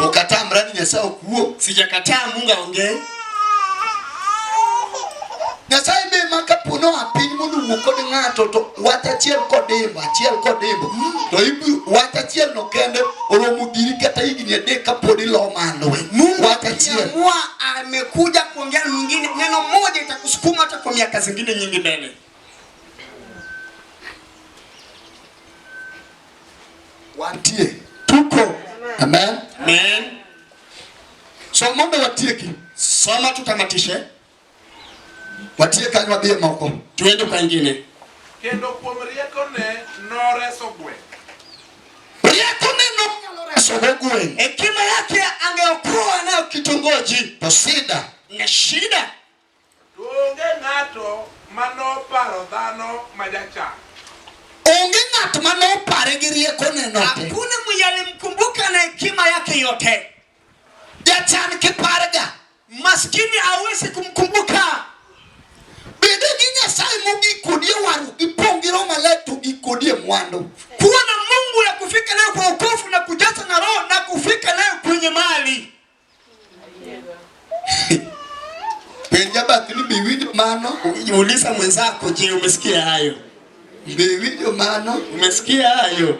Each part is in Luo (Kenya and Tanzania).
Pok atamra ni Nyasaye ok wuo. Sijakataa Mungu aongee. Nyasaye be ma kapo noa piny mondo owuo kod ng'ato to wach achiel kodimbo, achiel kodimbo. To ibiro wach achiel no kende oromo dhiri kata higni 3 kapod ilo malo. Mungu Wach achiel. akiamua amekuja kuongea na mwingine, neno moja itakusukuma hata kwa miaka zingine nyingi mbele. Wantie. Tuko. Amen. Amen. So mondo watieki. Soma tutamatishe, Watiek kanyo wadhi e moko. tuende kwa ingine. Kendo kuom riekone noreso gweng'. Riekone nonyalo resogo gweng'. Hekima yake angeokoa nayo kitongoji To sida na shida. To onge ng'ato manoparo dhano ma jachan. Onge ng'at manopare gi riekone no te. Hakuna mwenye alimkumbuka na hekima yake yote. Jachan kiparga. Maskini hawezi kumkumbuka. Bede gi Nyasaye mogik kodi e warruok gipong' gi Roho Maler to gik kodi e mwandu. Kuwa na Mungu ya kufika nayo kwa wokovu na kujaza na Roho na kufika nayo kwenye mali. Penja bathi ni be iwinjo mano? Uliza mwenzako, je, umesikia hayo? Be iwinjo mano? Umesikia hayo?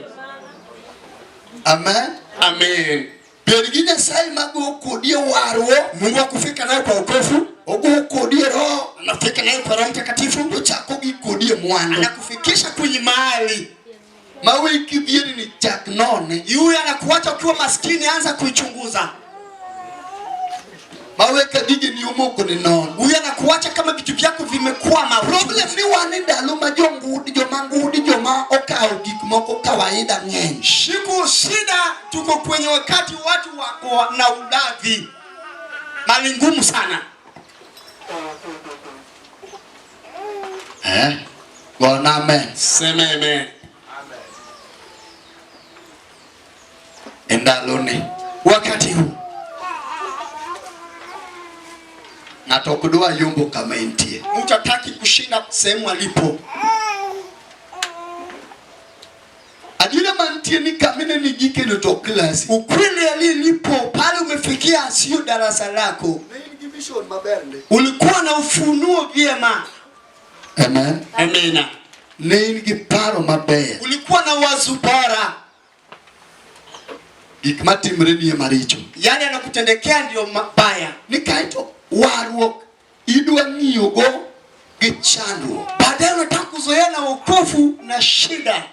Amen. Amen. Bed gi Nyasaye mago kodi e warruok, Mungu akufika nayo kwa wokovu, ogo kodi e Roho, anafika nayo kwa Roho Mtakatifu, to chako gi kodi e mwandu. anakufikisha kwenye mali. Ma we kidhieri ni chak none. Yule anakuacha ukiwa maskini, anza kuichunguza. Ma we ka gige ni omoko ni non. Huyu anakuacha kama vitu vyako vimekwama. Problem ni wan e ndalo ma jongudi, joma ngudi, joma okawo gik moko kawaida ng'eny. Siku shida, tuko kwenye wakati watu wako na ulavi, mali ngumu sana. Eh? Gona amen. Sema amen. Amen. E ndaloni Wakati huu ng'ato ok dwa yombo kama entie. mtu hataki kushinda sehemu alipo. Adiera mantie ni kama ni gikeno to ok klasi. Ukweli alilipo pale umefikia sio darasa lako. Ne in gi vision maber ndi. Ulikuwa na ufunuo vyema. Amen. Amina. Ne in gi paro maber. Ulikuwa na wazo bora, Gik matimre ni e maricho. yale yanakutendekea ndiyo mabaya. Ni kaeto warruok idwa ng'iyogo gi chandruok. Baadaye unataka kuzoea na wokovu na shida.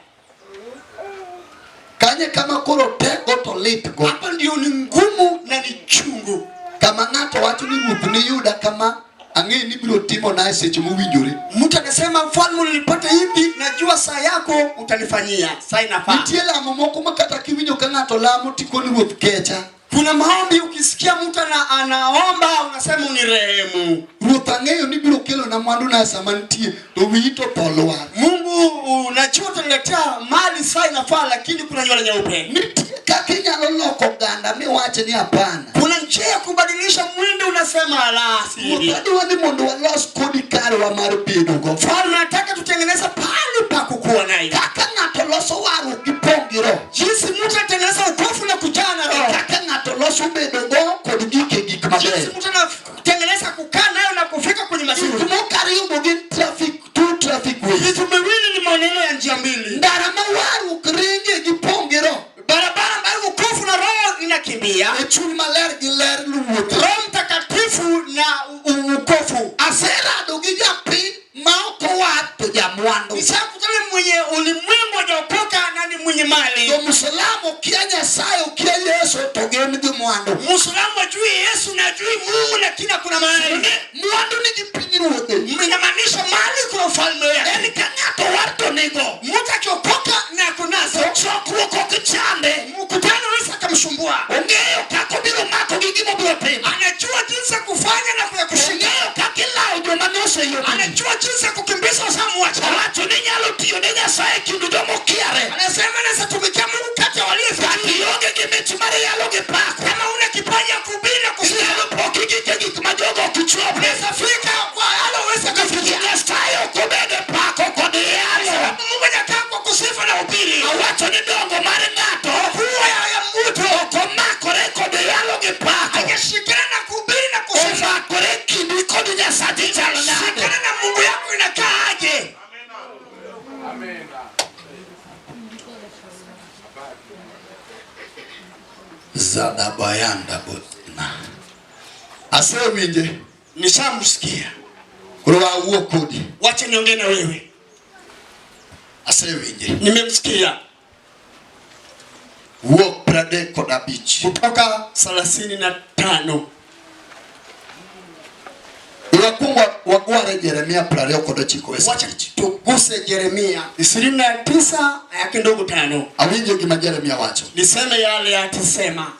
Kanye kama koro tekgo to litgo. Hapa ndio ni ngumu na ni chungu. Kama ng'ato wacho ni ruoth niyuda kama ang'e ni biro timona e seche mowinjore. Mtu anasema mfalme, ulipata hivi, najua saa yako utanifanyia, saa inafaa. Nitie lamo moko ma kata kiwinjo ka ng'ato lamo tikoni ruoth kecha. Kuna maombi ukisikia mtu anaomba unasema unirehemu. Ruoth ang'eyo ni biro kelona mwandu na sama nitie to wiyi to tho lwar. Mungu, unajua utaniletea mali saa inafaa, lakini kuna nywele nyeupe. Nitie kaka inyalo loko oganda miwach ni hapana. Kuna njia ya kubadilisha mwendo, unasema la, si Ruoth hivi. adwa ni mondo walos kodi karwa mar bedogo. Mfalme anataka tutengeneze pale pa kukua nayo. Kaka ng'ato loso warruok gi pong' gi roho. Jinsi mtu anatengeneza wokovu na kujaa na E roho. kaka ng'ato loso bedogo kod gike gik Jinsi mabeyo. mtu anatengeneza kukaa nayo na kufika kwenye Gik mazuri. moko ariyo gin traffic, two traffic ways. Vitu miwili ni maneno ya njia mbili. Ndara ma warruok ringe gi pong' gi roho. Barabara ambayo wokovu na roho inakimbia. E chuny maler gi ler luwuotho. Roho Mtakatifu na wokovu. Aserado gi japiny ma ok owar to jamwandu. Nishakutana mwenye ulimwengu hajaokoka na ni mwenye mali. To Muislamu okia Nyasaye okia Yesu to gin gi mwandu. Muislamu ajui Yesu na ajui Mungu lakini hakuna mali. Mwandu nigi pinyruodhe. Inamaanisha mali kuna ufalme wake. En ka ng'ato war to nigo. Mtu akiokoka na kunazo, Chokruok ok chande. mkutano hawezi akamsumbua. Ong'eyo kaka obiro mako gi gima obiro timo. Anajua jinsi ya kufanya na ya kushika. Ong'eyo kaka ilawo joma noseyudo. Anajua jinsi ya kukimbiza usamwacha. Owacho ni nyalo tiyo ne Nyasaye kind jomokiare. Anasema anaweza tumikia Mungu kati ya Kata waliofikia. ionge gi mich mar yalo gi pako. Kama una kipaji ya kuhubiri na kusifu, Inyalo po kigike gik ma jogo ok chopo. unaweza fika kwa yale uweze kufikia. Nyasaye ok obed e pako kod yalo. Sababu Mungu hajakaa kwa kusifu na ubiri. Awacho ni dongo mar ng'ato Kuwa ya mtu ok omakore kod Zadabayanda botna. Asewinje. Nishamsikia. Koro awuo kodi. Wacha niongee na wewe. Asewinje. Nimemsikia. Wuok 35. Kutoka 35. Wakwongo wagware Jeremia 29. Wacha tuguse Yeremia 29 aya kidogo 5. Awinjo gima Jeremia wacho. Niseme yale atasema.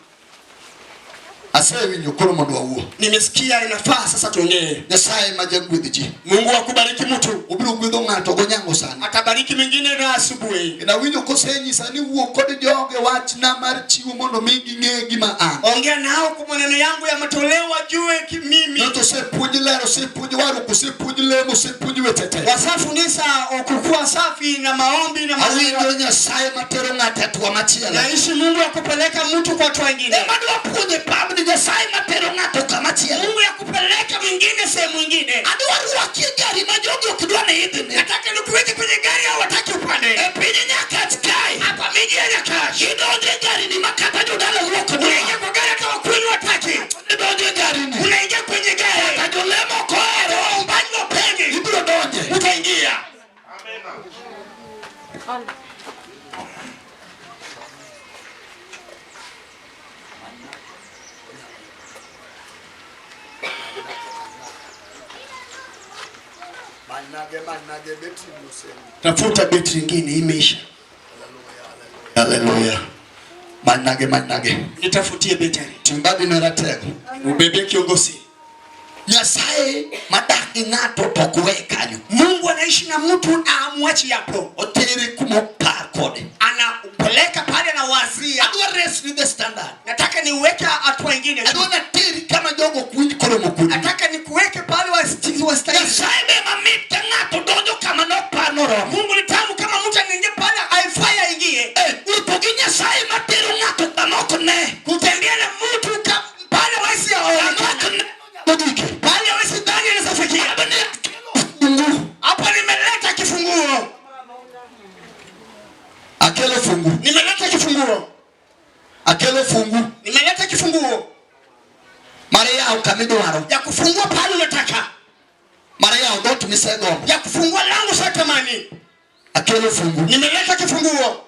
Asewinjo koro mondo wawuo. Nimesikia, inafaa sasa tuongee. Nyasaye ma jagwedh ji. Mungu akubariki mtu. Obiro gwedho ng'ato gonyango sani. Atabariki mwingine na asubuhi. Kendo awinjo kosenyisa ni wuo kod joge wachna mar chiwo mondo mi ging'e gima an. Ongea nao kwa maneno yangu ya matoleo wajue mimi. Noto osepuonj ler, osepuonj warruok, osepuonj lemo, osepuonj weche te. Wasafundisha kukua safi na maombi na Awinjo maombi. Nyasaye matero ng'ato e hatua machielo. Naishi Mungu ya kupeleka mtu kwa watu wengine. Ema dwa puonjo e pabni Nyasaye matero ng'ato kama chielo. Mungu ya kupeleka mwingine sehemu nyingine. Adwa rwaki e gari ma jogi ok dwa ni idhne. Nataka nikuweke kwenye gari au wataki upande. E piny Nyakach kae. Hapa miji ya Nyakach. Idonjo e garini ma kata jodala ok dwa. Unaingia kwa gari hata wakwenyu wataki. Idonjo e garini. Unaingia kwenye gari. Kata jolemo ok ohero. Waombaji wapendi. Ibiro donje. Utaingia. Tafuta betri nyingine imeisha. Haleluya. Manage manage. Nitafutie betri. Timbadi ne ratego. Ubebe kiongozi. Nyasaye madak gi ng'ato to ok we kanyo. Mungu anaishi na mtu na amwachi hapo. Otere kuma opar kode. Anapeleka pale na wazia. Adwa res ni the standard. Nataka niweke hatua ingine. Adwa nateri kama jogo ok winj koromo kodi. Nataka nikuweke pale wastahili. Nyasaye be mamit ka ng'ato donjo kama nopar noromo. Mungu ni tamu kama mtu anaingia pale haifai aingie. Wuotho gi Nyasaye matero ng'ato kama ok ne. Kutembea na mtu pale hawezi Kama ok ne mogike. Pale hawezi dhani anaweza fikia. Hapa ni akelo fungu. Hapa nimeleta kifunguo. Akelo fungu. Nimeleta kifunguo. Akelo fungu. Nimeleta kifunguo. Mar yawo kama idwaro. Ya kufungua pale unataka. Mar yawo dhoot misegombo. Ya kufungua lango usitamani. Akelo fungu. Nimeleta kifunguo.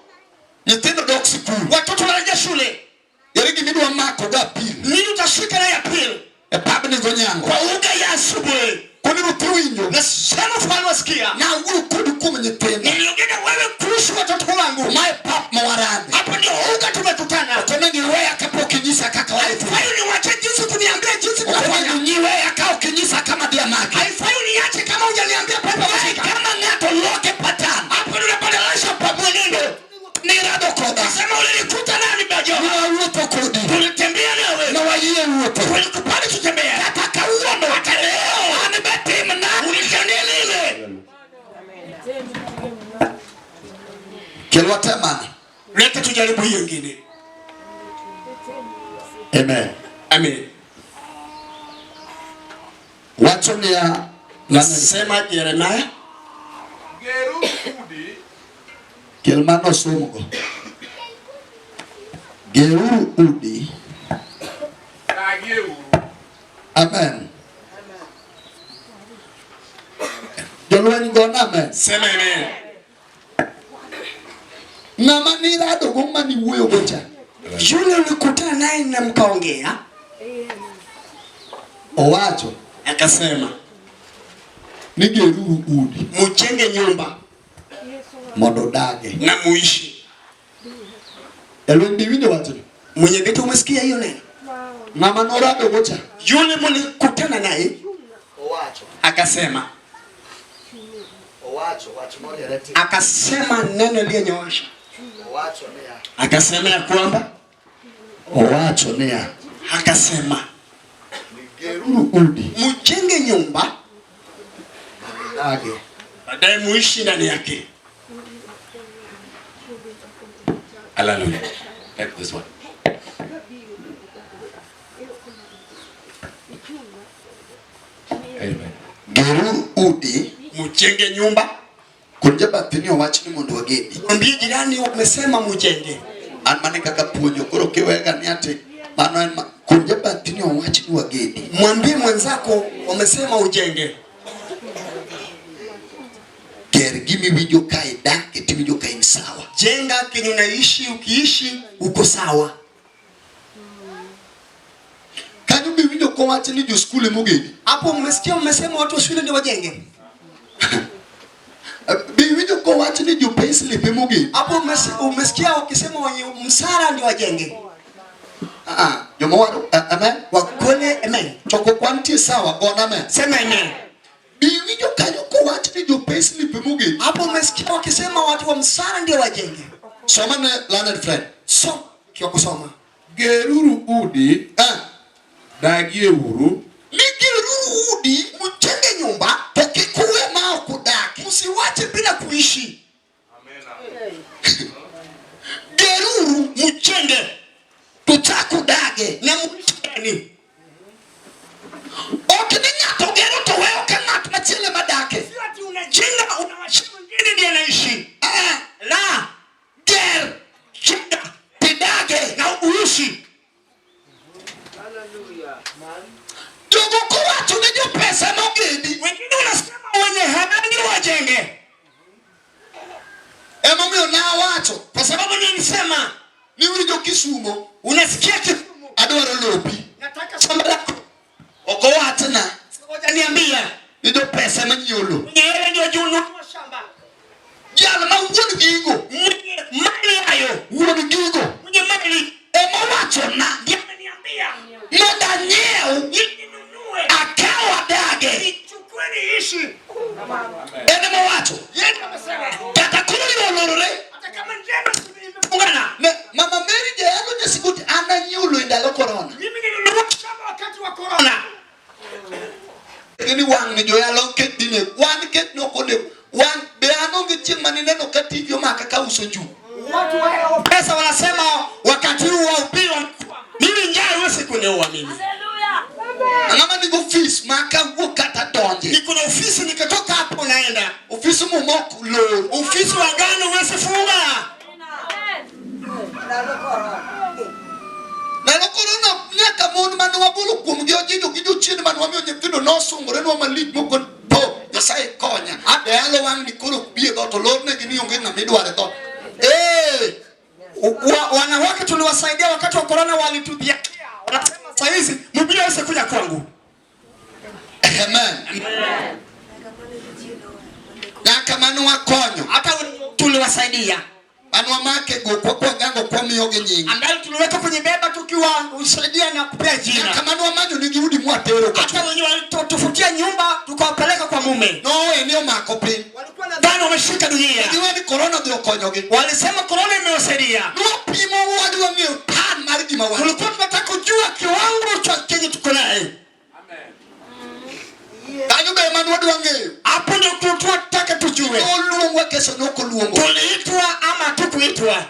Nyithindo dok sikul. Watoto wanarejea shule. Ere gima idwa mako ga apil. Nini utashika na ya pili? E pabni gonyango. Kwa uga ya asubuhi. Koni ruoth iwinjo. Nasema ufalme wasikia. Nawuoyo kodi kuom nyithinda. Niliongea na wewe kuhusu watoto wangu. Mae pap ma warame. Hapo ndio uga tumekutana. Ok onego iweya kapok inyisa kaka wadhi timo. Haifai uniwache jinsi kuniambia jinsi Ok onego tunafanya. inyiweya ka ok inyisa kama dhi amaki. Haifai uniache kama hujaniambia pepo Mae ameshika. kama ng'ato loke pattern. Hapo ndio unabadilisha pa mwenendo. Nirado koda. Nasema ulinikuta nani bajo? Nawuotho kodi. Tulitembea nawe. Nawayie wuotho. Tulikubali tutembea. Kata kawuono. Hata leo. An be timna. Ulitendea lile. Kel watemane. Leta tujaribu hiyo ingine. Amen. Amen. Wacho niya. Nasema Yeremia Geruru udi Kel mano somgo. Geruru udi. dagieuru. Amen. Jolweny gona amen. Sema amen. Ng'ama niradogo maniwuoyogo cha. Yule ulikutana naye na mkaongea, Owacho akasema ni geruru udi mujenge nyumba mondo udage. na muishi. Jolweny bi iwinjo wachno? Mwenye vitu, umesikia hiyo neno? Ng'ama noradogo cha. Yule mlikutana naye Owacho. akasema, Owacho wach moriere tir. akasema neno iliyonyoosha, Owacho niya. akasema ya kwamba, Owacho niya. akasema Geruru udi mjenge nyumba udage. baadaye muishi ndani yake. Hallelujah. Take this one. Amen. Geruru udi Mjenge nyumba. Kun jabathini owach ni mondo wagedi. Mwambie jirani, wamesema mjenge. An mane kaka puonjo koro kiwega ni ati Mano en kun jabathi ni owach ni wagedi. Mwambie mwenzako wamesema ujenge. Ger gimiwinjo ka idak tiwinjo ka in sawa. Jenga kenye unaishi, ukiishi uko sawa. Kanyo biwinjo kowach ni joskul emogedi. Hapo mmesikia mmesema watu wa shule ndio wajenge. Biwinjo kowach ni jo payslip emogedi. Hapo umesikia wakisema wenye msara ndio wajenge. Ah, joma waro amen. Wakole amen. Choko kwantie sawa gona amen. Sema amen. Biwinjo kanyo kowach ni jo payslip emogedi. Hapo umesikia wakisema watu wa msara ndio wajenge. Soma ne learned friend. So kiwa kusoma. Geruru udi, Ah, dagieuru, ni geruru udi Mjenge nyumba, to kik uwe ma ok udaki. msiwache bila kuishi. Geruru Mjenge to chak udage. na muishi. Ok ni ng'ato gero to weyo ka ng'at machielo ema dake. Sio ati unajenga unawachia mwingine ndiye anaishi. Ah, La, ger jenga tidage. na uishi. Jogo kowacho ne jopesa mogedi. Wengine wanasema wenye hela ndio wajenge. Emomiyo nawacho Kwa sababu nilisema ni winjo Kisumo unasikia Kisumu, adwaro lopi. nataka shamba lako. Ok owachna Ngoja niambia, ni jopesa ema nyiewo lo. mwenye hela ndio jununua shamba. Jal ma wuon gigo, Mwenye mali hayo, wuon gigo mwenye mali ema owachona ndiye ameniambia mondo anyiew ninunue, akaw adage. nichukue niishi. En ema owacho. Yeye ndiye amesema. Kata koro yo olorore. Hata kama njema imefungana, Ne, Mama Mary jayalo nyasikuti an anyiewo lo e ndalo korona. mimi nilinunua shamba wakati wa corona. Ni wang' ni joyalo ket dine wan ket nok onego wan be an onge chieng' manineno ka TV omaka ka uso njugu. Watu wa pesa wanasema wakati huu wa upili mimi njaa haiwezi kuniua mimi. Ang'ama nigi ofis ma kawuok kata donje. Niko na ofisi nikitoka hapo naenda. Ofis muma ok lor. Ofisi wa gani huwezi funga? Ndalo korona nyaka mon mane wabolo kuomgi ojinjo gi jochiende mane wamiyo nyithindo nosungorenwa malich moko po Nyasaye konya. Jayalo wang' ni koro ok bi e dhoot olornegi ni onge ng'ama idwaro e dhoot. Eh, Wanawake tuliwasaidia wakati wa corona walitudhiakia. Wanasema saa hizi mhubiri hawezi kuja kwangu. Amen. Nyaka mane wakonyo Hata tuliwasaidia. mane wamake gokwa kwagango kwamiyogi nying. Ambayo tuliweka kwenye beba tukiwasaidia na kupea jina. Nyaka mane wamanyo nigi udi mwatero ka. Hata wenyewe walitufutia nyumba tukawapeleka kwa mume. Nowe ni omako piny. Walikuwa nadhani wameshika dunia. Giwe ni korona odhi okonyogi. Walisema corona imewasaidia. Nwapimo wadwa ng'eyo tan mar gima wan. Tulikuwa tunataka kujua kiwango cha kenye tuko naye. Kanyo be ema nwadwa ng'eyo. Hapo ndio tulikuwa tunataka tujue. Noluongwa keso nokoluongwa. Tuliitwa ama hatukuitwa?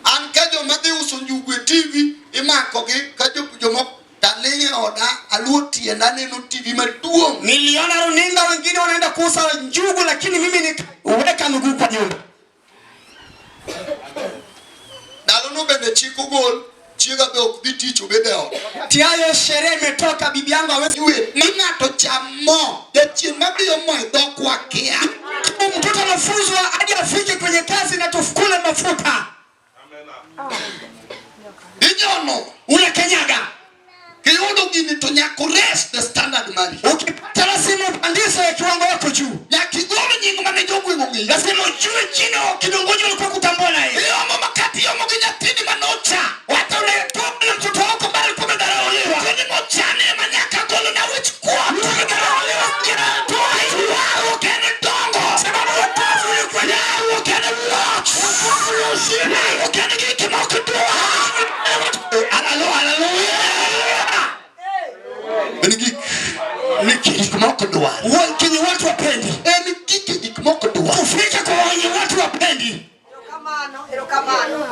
An ka joma dhi uso njugu e TV imakogi ka jomoko taling' e oda aluo tienda aneno TV maduong'. Niliona runinga wengine wanaenda kuuza njugu, lakini mimi nikaweka miguu kwa nyumba. Ndalono bende chik ogol chiega be ok dhi tich obed e ot. Tiayo sherehe imetoka, bibi yangu hawezi. Ywe ni ng'ato cham mo jachien mabiro mo e dhokwa kia. Mtoto anafunzwa hadi afike kwenye kazi na tufukule mafuta. Inyono Unakanyaga. kiyudo gini to nyaka ures the standard mari. Ukipata lazima upandishe kiwango yako juu. Nyaka igol nying mane jogweng' ong'eyo. Lazima ujue jina wa kitongoji walikuwa kutambua naye. Iomo makati iomo gi nyathini manocha. Hata unayetoka na mtoto wako bali alikuwa amedharauliwa. Nyathini mochane ema nyaka golo na wich kuot. Umedharauliwa. Ywaruok en dongo. Sababu wokovu ulikuwa Ywaruok en loch. Ywaruok en gik mok dwar. Hallelujah, hallelujah. En gik gik mok dwar. Kenye watu wapendi. En gik gik mok dwar. Kufika kwa wenye watu wapendi. Erokamano, erokamano.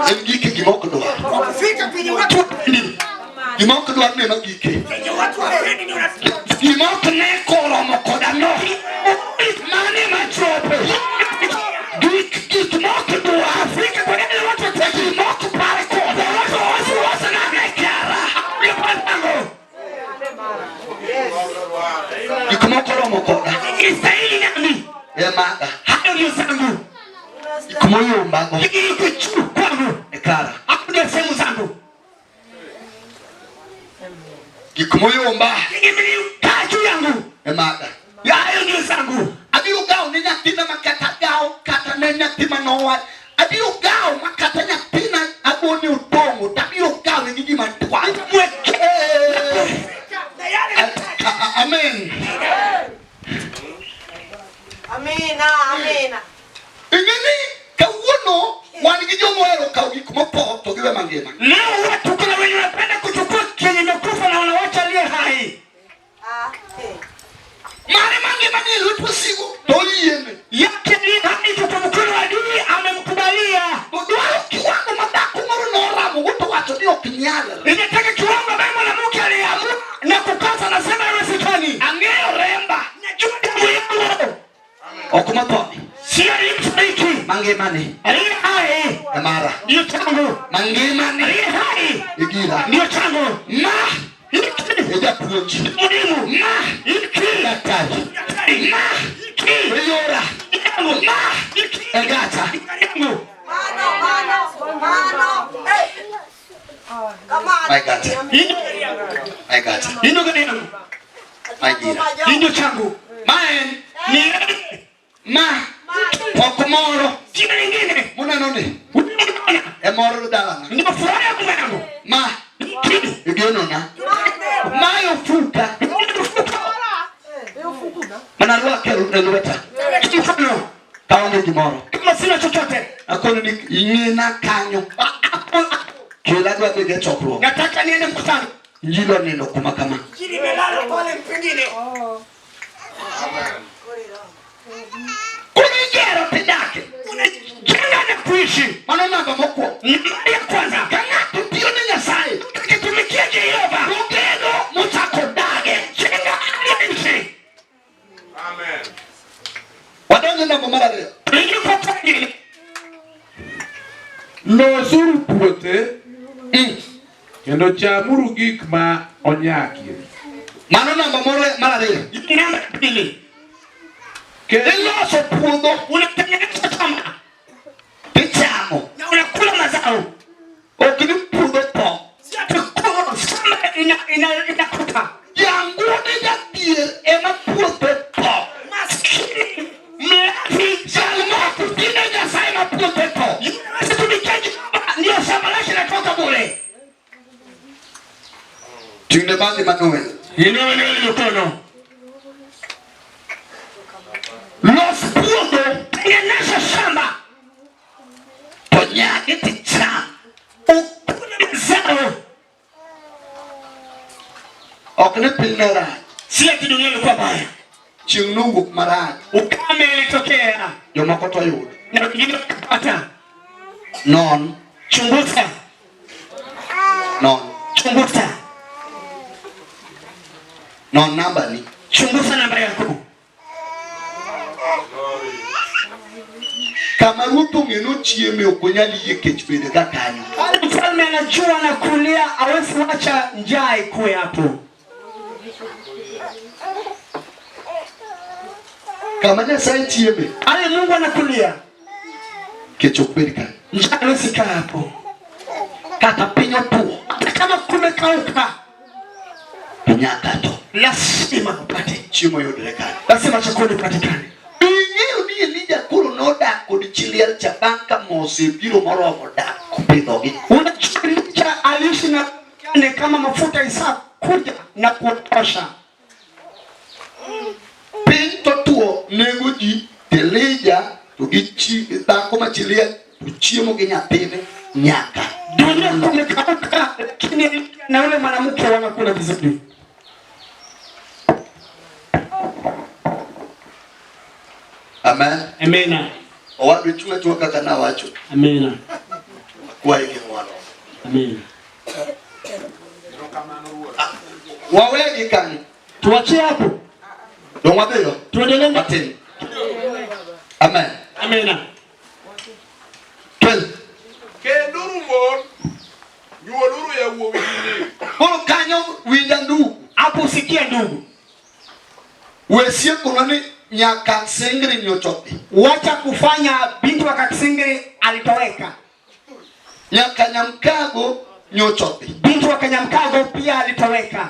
En gik gima ok dwar. Kufika kwenye watu wapendi. Gima ok dwar ni ema gike. Kwenye watu wapendi ndio unafika. Gima ok ne koromo koda no. Mane machopo. Gik gik mok dwar. Kufika kwa wale watu wapendi. Gima ok moyombago Lakini iko juu kwangu. e kara. Hapo ndio sehemu zangu. Gik moyomba Kaa juu yangu. e maga. Hayo ndio zangu. Abiro gawo ne nyathina ma kata gawo kata ne nyathi manowa. Abiro gawo ma kata nyathina agone otong'o to abiro gawe gi gima dwaro. Na yale Amen. Amina, amina. Ing'e ni kawuono wan gi joma ohero kawo gik motho to giwe mangima. Leo watu kuna wenye wanapenda kuchukua kenye imekufa na wanawacha aliye hai. Ah, eh. Mare mangima ni e lwet wasigu to oyiene. Yake aliye hai iko kwa mkono wa adui amemkubalia. To dwaro kiwango ma dhako moro noramogo to wacho ni ok nyalre. Inataka kiwango ambaye mwanamke aliamua na kukosa, anasema haiwezekani. Ang'eyo remba. Najua damu yangu Ok mothoni. sio aliyefariki, Mangimani aliye hai e mara. ndiyo changu, Mangimani aliye hai e gira. ndiyo changu. Ma Hiki e japuonj. muhimu, Ma hiki daktari. daktari, Ma hiki e yora. yangu, Ma hiki e gacha. yangu. Mano, mano, mano. Eh. Kamano. My God. Hii ndio gari yangu, My gacha. hii ndio gari yangu, My gira. hii ndio changu. Ma en Ni yeye, ma ok moro jina lingine muneno ni unaona, e mor dalana. ndio furaha ya baba yangu. Ma Hiki igenona. Ma ofuka mana rwake e lweta mkono kaonge gimoro. kama sina chochote Akoni ni ing'ena kanyo. Kel adwa dhi e chokruok. nataka niende mkutano. Injili onindo kuma kama. Injili imelala pale pengine. Koro igero tidake. Unajenga na kuishi. Mano namba mokwongo. Nambari ya kwanza, Ka ng'ato tiyo ne Nyasaye akitumikia Jehova, togedo mochako dage. jenga anaishi. Amen. Wadonjo namba mar ariyo. Tuingie kwa pili. Losuru puothe kendo chamuru gik ma onyakie. Mano namba moro mar ariyo. Namba ya pili, Iloso puodho unatengeneza shamba tichamo. na unakula mazao. Ok ni puodho tho. Si ati shamba inakuta. Jangune jadhier ema puothe tho. Maskini mlafi Jal mok tine Nyasaye ma puothe tho. yule anayesitumikia Jehova ndio shamba lake linatoka bure. Ting'ne badi Manuel. Inua mikono. Los puodho Tengeneza shamba, to nyagi ticham. ukule mazao. Ok ni piny ne rach. Si ati dunia ilikuwa baya, Chieng' nowuok marach. ukame ilitokea Jomoko to yudo. na wengine wakapata. Non. Chunguza, Non. chunguza, Non namba ni. chunguza namba yako. Kama ruoth ong'e nochieme ok onyal yie kech bede ka kanyo. Pale mfalme anajua na kulia, hawezi wacha njaa ikuwe hapo. Kama Nyasaye chieme Pale Mungu anakulia, kech ok bed kanyo. njaa hawezi kaa hapo. Kata piny otuo Hata kama kumekauka, to nyaka to lazima upate, chiemo yudre kanyo. lazima chakula ipatikane. Ing'eyo ni Elija koro nodak kod chi liel cha bang' ka mo osebiro moromo dak pidhogi. Unajua Elija aliishi na mjane kama mafuta isa kuja na kuotosha. Piny to tuo nego ji to Elija to gi chi dhako ma chi liel to chiemo gi nyathine nyaka. Dunia kumekauka, lakini Elija na yule mwanamke wanakula vizuri. Amen. Amena. Owadwa chung' achunga kaka nawacho. Amena. Akwayi gi ng'wono. Amena. Wawegi kanyo. Tuachie hapo. Dong wadhiyo. Tuendelee. Matin. Amen. Amena. Kel. Kenduru mon, nyuoluru yawuowi gi nyiri. Koro kanyo winja ndugu. Hapo usikie ndugu. We siekona ni Nyaka Singri nyochopi. Wacha kufanya binti wa Kakisingiri alitoweka. Nyaka Nyamkago nyochopi. Binti wa Kanyamkago pia alitoweka.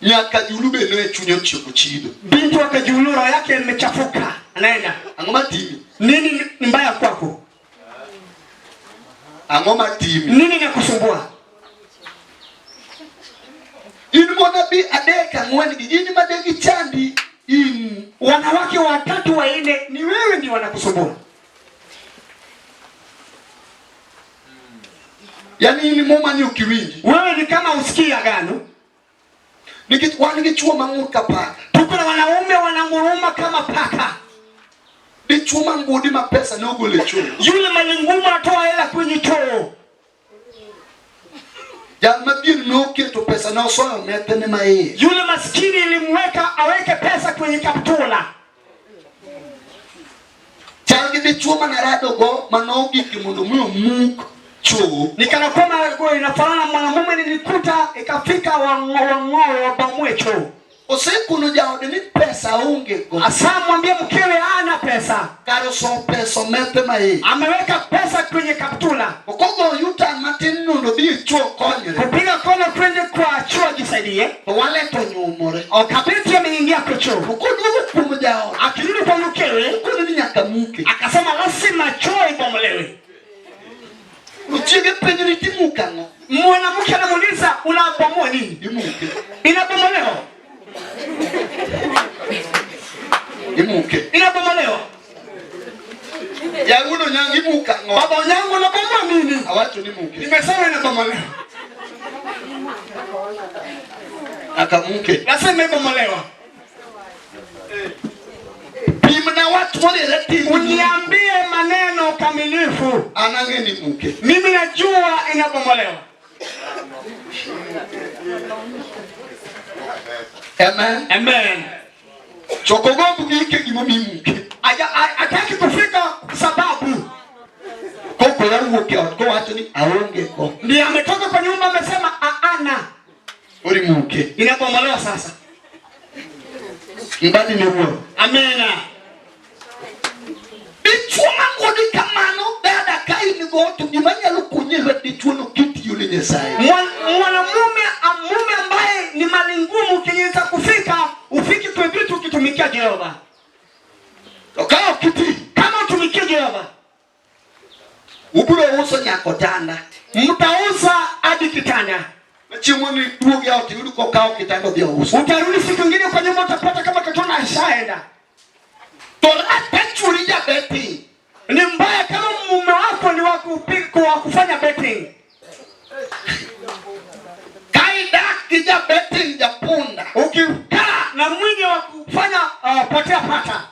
Nyaka Julu be ne chunye otieko chido. Binti wa Kajulu roho yake imechafuka, anaenda. Ang'o matimi? Nini ni mbaya kwako? Ang'o matimi? Nini inakusumbua? In mona bi adek ang'wen gi in ma de gichandi in. Wanawake watatu wanne ni wewe ndio wanakusumbua. Yani in moma ni ok iwinji. Wewe ni kama usikii agano. Nikech wan gi chuo mang'ur ka paka. Tuko na wanaume wananguruma kama paka. Dichuo mangudi ma pesa ne ogolo e choo. Yule malingumu anatoa hela kwenye choo. Jal madhier noketo pesa ne osoyo methene ma iye. Yule maskini ilimweka aweke pesa kwenye kaptula. Chal gi dichuo manarado go manogik mondo mi omuk choo. Ni kana kwamba inafanana na mwanamume nilikuta ikafika wang'oe wabamue choo. Osekuno jaode ni pesa onge go. Asa mwambie mkewe hana pesa. Kar oso pesa omethe ma iye. Ameweka pesa kwenye kaptula. Okogo U-turn matin mondo odhi e choo konyre. Kupiga kona kwende kwa choo ajisaidie. To wale to nyumore. Okabiti ameingia kwa choo. Okoduogo kuom jaode. Akirudi kwa mkewe, Okone ni nyaka muke. akasema lazima choo ibomolewe. Chiege penjo ni timuko ang'o? Mwanamke anamuuliza unabomoa nini? Imuke. Inabomolewa. Imuke. Inabomolewa. Yawuono nyangu imuko ang'o? Baba yangu unabomoa nini? Awacho ni muke. Nimesema inabomolewa. Akamuke. Nasema ibomolewa. Pimna wach moriere tir. Uniambie maneno kamilifu. An ang'e ni muke. Mimi najua inabomolewa. Amen. Amen. Chokogomb gike gimomiyo imuke. Hataki kufika sababu. Koko wuok e ot kowacho ni aonge go. Ndiye ametoka kwa nyumba amesema aana. Koro imuke. Inabomolewa sasa. Mbali ne wuoro. Amena. Dichuo mang'udi kamano dada ka in go to gima nyalo konyi e lwet dichuo no kitiyo ne Nyasaye. Mwanamume mume ambaye ni mali ngumu kinyeza kufika ufiki kwa vitu ukitumikia Jehova. To ka ok iti, Kama utumikie Jehova, ubiro uso nyaka otanda. mtauza hadi kitanda. Chieng' moro niduog e ot iyud kokawo kitanda odhi ouso. Utarudi siku nyingine kwa nyumba utapata kama kitanda ashaenda. To rach ka chuori ja betting. Ni mbaya kama mume wako ni wa kufanya betting. Ka idak gi ja betting japunda. Ukikaa na mwenye wa kufanya potea pata.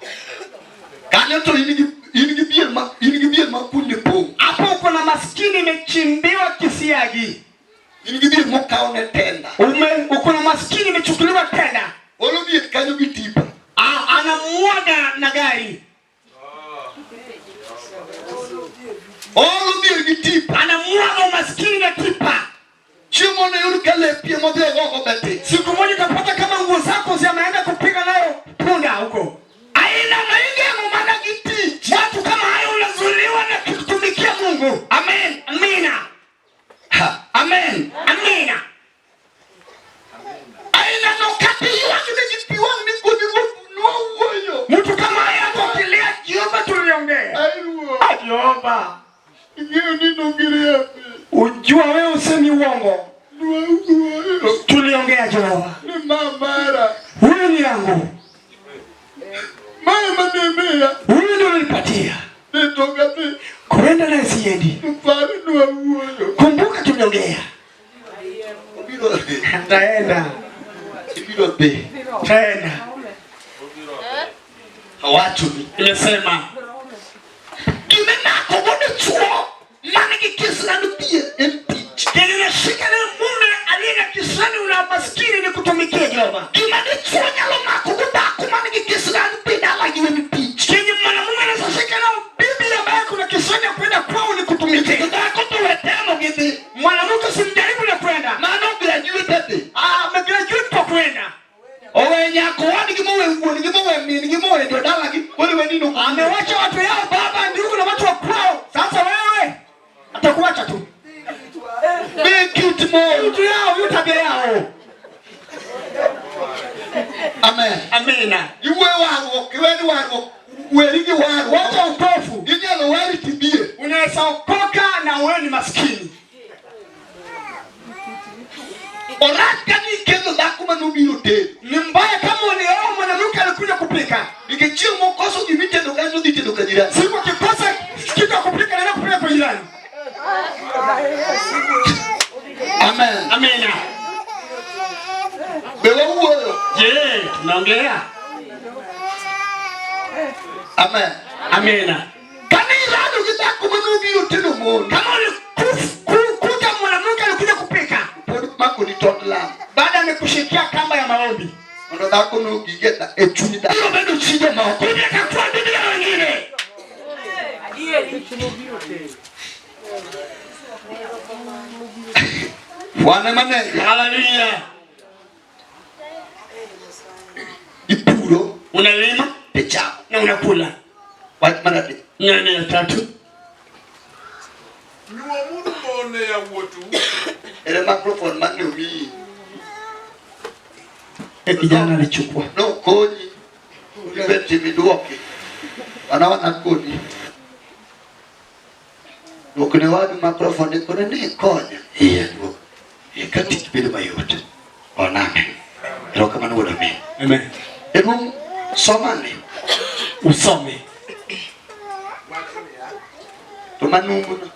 Kanyo to in gi bier ma kunde pong'. Hapo uko na maskini imechimbiwa kisiagi. In gi bier mokaw ne tenda. Uko na maskini imechukuliwa tenda. Olo bier kanyo gi tipa. Anamwaga na gari. Olo bier gi tipa. Anamwaga umaskini na tipa. Chieng' moro noyud ka lepie modhi ogogo betting. Siku moja utapata kama nguo zako zimeenda kupiga nayo punda huko. Aina no igeng'o mana gi tich. Watu kama hayo unazuiliwa na kutumikia Mungu. Amen. Amina. Ha. Amen. Amina. Aina no kata ywak ne ji pi wang' ni kodi ruoth nowuoyo. Mtu kama hayo hata ukilia Jehova tuliongea. Ai ruoth. Ah, Jehova. Ing'eyo ni nongiriambi. Ujua wewe usemi uongo. Nwawuoyo. Tuliongea Jehova. Ni ma mara. Huyu ni yangu. Mae manemiya. Huyu ndio ulinipatia. Ne to kadhi. Kwenda naye siendi. Pare nwawuoyo. Kumbuka tuliongea. Obiro dhi. Taenda. Ibiro dhi. Taenda. Awacho ni. Nimesema. Gima imako go dichuo man gi kisran dhier en tich. Kenye nashika na mume aliye na kisirani una maskini ni kutumikia Jehova. Gima dichuo nyalo mako go dhako man gi kisran dhi dalagi en tich. Kenye mwanamume anaweza shika na bibi ambaye kuna kisirani ya kwenda kwao ni kutumikia. To dhako to we temo gi dhi. Mwanamke usimjaribu na kwenda. Mano graduate dhi. Amegraduate kwa kwenda. Owe nyako wadgi mowe wuon gi mowe wanakuacha tu. Be kit mon. Mtu yao, hiyo tabia yao. Amen. Amina. Iwe warruok, iwe ni warruok, weri gi warruok. Wacha upofu. Inyalo wari tibie. Unaweza okoka na wewe ni maskini. Orach ka nikelo dhako manobiro tedo. Ni mbaya kama ulioa mwanamke alikuja kupika. Nikech chieng' mokoso gimitedo kanyo odhi tedo ka jirani. Siku akikosa kitu ya kupika naenda kupika kwa jirani. Amen. Amina. Be wawuoyo. Je, tunaongea? Amen. Amina. Kane irado gi dhako manobiro tedo mon. Kama ulikuta mwanamke alikuja kupika, Pod makoni tond lamo. baada amekushikia kamba ya maombi, Mondo dhako no gige e chuny dhako. Biro bedo chi jomoko. bibi atakuwa bibi ya wengine. Wan ema ne Haleluya. ipuro Unalima tichamo. na unakula. Wach mar adek. Neno ya tatu, Nyuomuru mon ne yawuotu Ere microphone mane omiyi. e kijana alichukua. Nokonyi. Ibet miduoki. Wana wana kodi. Duokne wadu microphone kone ni konya. Iya duok. Eka tich bedo mayot. Oname. Erokamano wuod amin. Amen. Jaduong' somane Usome. to manungono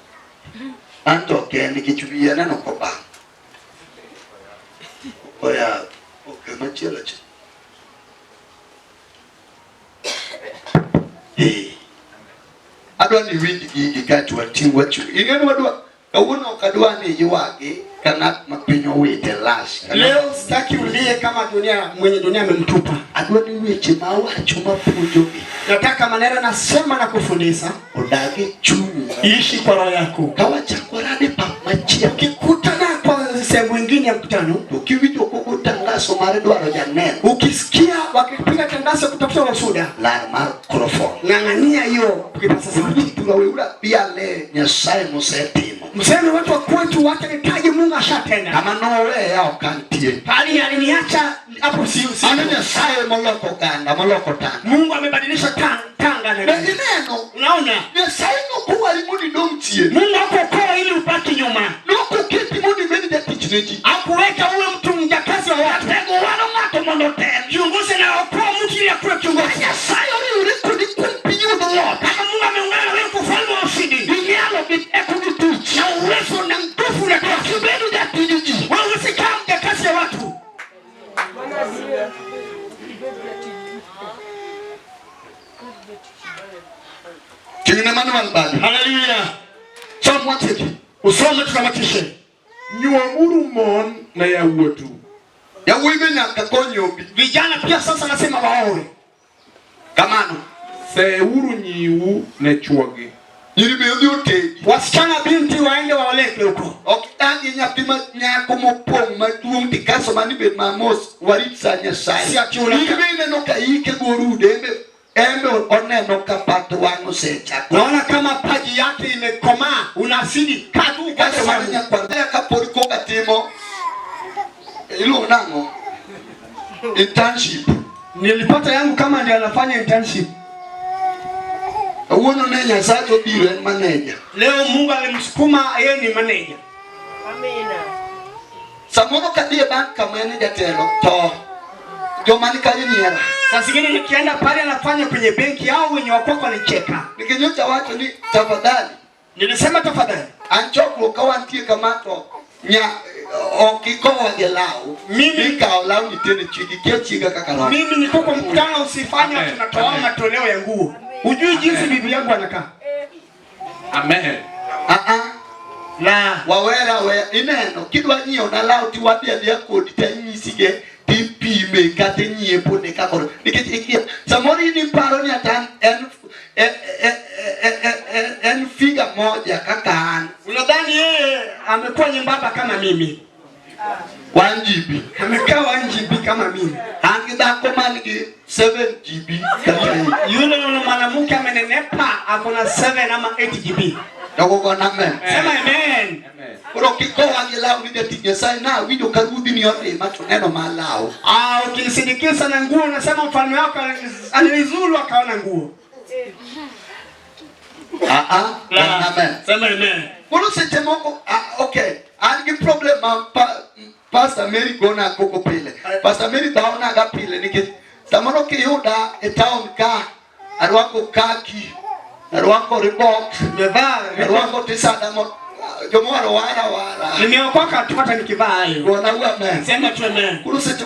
an to ok en nikech wiya aneno kobang'. Oya ok machielo cha. Eh. Adwa ni iwinj gigi kaeto wating' wachu. Ing'e ni wadwa kawuono ok adwa ni iywagi ka ng'at ma piny owite las. Leo sitaki ulie kama dunia mwenye dunia amemtupa. Adwa ni weche ma awacho mapuonjogi Nataka maneno nasema na kufundisha odag e chunyi. iishi kwa roho yako. Ka wachako rado e pap machielo Ukikutana kwa sehemu ingine ya mkutano, to kiwinjo kogo tangaso mar dwaro janeno ukisikia wakipiga tangazo kutafuta washuhuda, lar mar microphone. ng'ang'ania hiyo kipaza sauti. Tura weura biale Nyasaye mosetimo. Mseme watu wa kwetu, wacha nitaje Mungu ashatenda. Kama noweya ok antie. Pali aliniacha hapo, si si. Mano Nyasaye moloko oganda, moloko Tanga. Mungu amebadilisha Tanga Be na ineno unaona, Nyasaye nokuwari mondo idong' chien. Mungu hakuokoa ili ubaki nyuma, Nokoketi mondo ibed jatich ne ji. hakuweka uwe mtu mjakazi wa watu. Tego waro ng'ato mondo otel. Kiongozi anaokoa mtu ili akuwe kiongozi. Nyasaye oriwre kodi kuom pinyruodh loch. Kama Mungu ameungana na wewe kwa ufalme wa ushindi Ginyalo gi teko gi tich. na uwezo na nguvu na kazi, Kibedo jatij ji. wewe usikaa mjakazi ya watu. Ting'ne Manuel badi. Haleluya! Som watieki. Usome tutamatishe. Nyuomuru mon ne yawuotu Yawuoyi be nyaka kony obi. Vijana pia sasa nasema waoe. Kamano. Seuru nyiu ne chwogi. Nyiri be odhi otedi. Wasichana binti waende waoleke huko. Ok dagi nyathi ma nyako mopong' maduong' tikaso mani bed mamos warit sa Nyasaye. Si ati unaka- Nyiri be ineno ka ike gorude embe embe oneno ka pat wang' osechako. Naona kama paji yake imekomaa, unazidi kadu Kaso mani nyakwar kapod koka timo iluongo nang'o? Internship. Nilipata yangu kama ndiye anafanya internship. Kawuono ne Nyasaye obiro en maneja. Leo Mungu alimsukuma yeye ni manager. Amina. Samoro kadhi e bank kama en jatelo to joma ni kanyo nyiera. Saa zingine nikienda pale anafanya kwenye benki au wenye wakwako wanicheka. Nikech nyocha wacho ni tafadhali Nilisema tafadhali, an chokruok ka wantie kama to nya ok ikowa gi law. Mimi- ikawo law ni tene chiegi kia chiega kaka romo. mimi niko kwa mkutano, usifanye Amen. tunatoa Amen. matoleo ya nguo. Hujui jinsi bibi yangu anakaa. Amen. Ah ah. La, Wawera aweya ineno kidwa nyiewo na law ti wadhi adhiya kodi tanyisige tipime kata inyiepo ne kakoro nikech ikia samoro in iparo ni ata en en figa moja kaka an unadhani yeye amekuwa nyembamba kama mimi? 1 GB Amekaa 1 GB kama mimi. an gi dhako man gi 7 GB kata eight. Yule yule mwanamke amenenepa ako na 7 ama 8 GB. Jogo gona amen. Sema amen. Amen. Koro kikowa gi law ni jatich Nyasaye na awinjo ka ruodhi ni odima to neno ma law. Ah, ukinisindikiza na nguo unasema mfalme wako alinizuru akaona nguo. Ah ah. Gona amen. Sema amen. Koro seche moko ah, okay, an gi problem ma Pastor Mary gona koko pile. Pastor Mary dhawonaga pile nikech samoro kiyuda e town ka arwako kaki, arwako Reebok, Nimevaa arwako tisada mo jomoro wara wara. nimeokoka tu hata nikivaa hayo. Gona u amen. Sema tu amen. Koro seche